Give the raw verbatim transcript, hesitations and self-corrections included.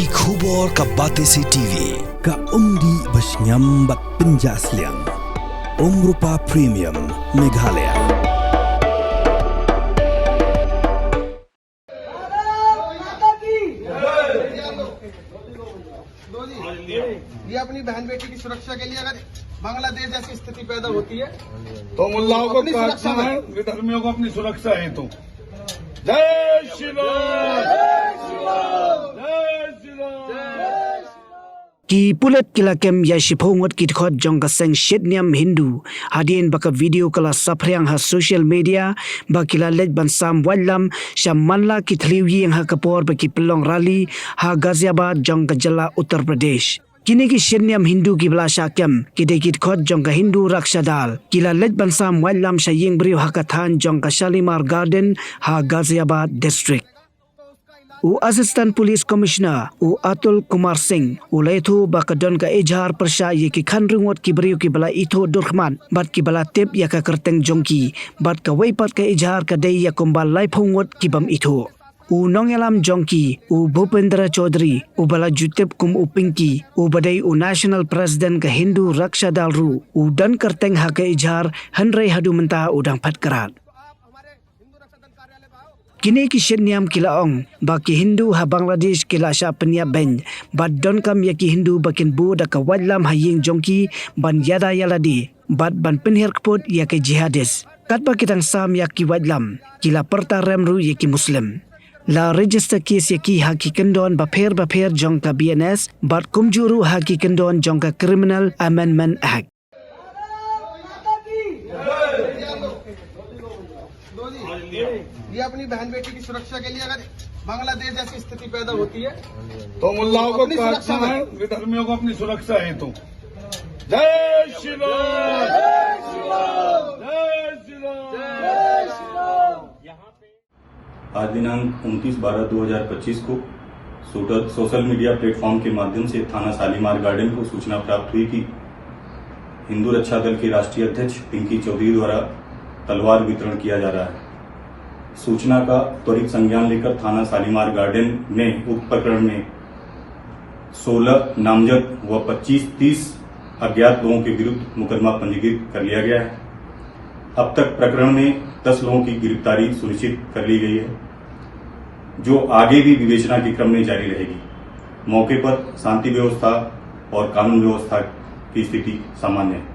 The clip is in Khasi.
Ki khubor ka Batesi TV, ka umdih ba shngiam bad pynjah sliang. Umrupa Premium, Meghalaya. ये अपनी बहन बेटी की सुरक्षा के लिए अगर बांग्लादेश जैसी स्थिति पैदा होती है तो मुल्लाओं को काटना है, विधर्मियों को अपनी सुरक्षा हेतु। जय श्री राम। जय श्री राम। जय श्री राम। Ki pulit ki la kem ïa shiphew ngut ki dkhot jong ka seng shit niam Hindu hadien ba ka video ka la saphriang ha social media ba ki la leit ban sam waitlam sha man la ki thliew ïing ha ka por ba ki pynlong rally ha Ghaziabad jong ka jylla Uttar Pradesh. Kine ki shit niam Hindu kiba la shah kem ki dei ki dkhot jong ka Hindu Raksha Dal, ki la leit ban sam waitlam sha ïing briew ha ka thaiñ jong ka Shalimar Garden ha Ghaziabad District. U Assistant Police Commissioner u Atul Kumar Singh u la ïathuh ba ka don ka ijhar pyrshah ïa ki khatynriew ngut ki briew kiba la ithuh durkhmat bad kiba la tip ïa ka kyrteng jong ki, bad kawei pat ka ijhar ka dei ïa kumba laiphew ngut ki bym ithuh. U nongïalam jong ki, u Bhupendra Chaudhary, uba la ju tip kum u Pinky, uba dei u National President ka Hindu Raksha Dal ruh, u don kyrteng ha ka ijhar, hynrei haduh mynta u dang phet krad. Kine ki shit niam ki la ong ba ki Hindu ha Bangladesh ki la shah pynïap beiñ bad donkam ïa ki Hindu ba kin buh da ka waitlam ha ïing jong ki ban ïada ïa lade bad ban pynhiar kput ïa ki jihadist. Katba ki dang sam ïa ki waitlam, ki la pyrta rem ruh ïa ki Muslim. La register case ïa ki ha ki kyndon bapher bapher jong ka B N S bad kumjuh ruh ha ki kyndon jong ka Criminal Amendment Act. ये अपनी बहन बेटी की सुरक्षा के लिए अगर बांग्लादेश जैसी स्थिति पैदा होती है तो मुल्लाओं को काटना है, विधर्मियों को अपनी सुरक्षा हेतु। जय श्री राम। जय श्री राम। आज दिनांक उनतीस बारह दो हज़ार पच्चीस को सोटल- सोशल मीडिया प्लेटफॉर्म के माध्यम से थाना शालीमार गार्डन को सूचना प्राप्त हुई कि हिंदू रक्षा दल के राष्ट्रीय अध्यक्ष पिंकी चौधरी द्वारा तलवार वितरण किया जा रहा है। सूचना का त्वरित संज्ञान लेकर थाना शालीमार गार्डन ने उक्त प्रकरण में सोलह नामजद व पच्चीस तीस अज्ञात लोगों के विरुद्ध मुकदमा पंजीकृत कर लिया गया है। अब तक प्रकरण में दस लोगों की गिरफ्तारी सुनिश्चित कर ली गई है, जो आगे भी विवेचना के क्रम में जारी रहेगी। मौके पर शांति व्यवस्था और कानून व्यवस्था की स्थिति सामान्य है।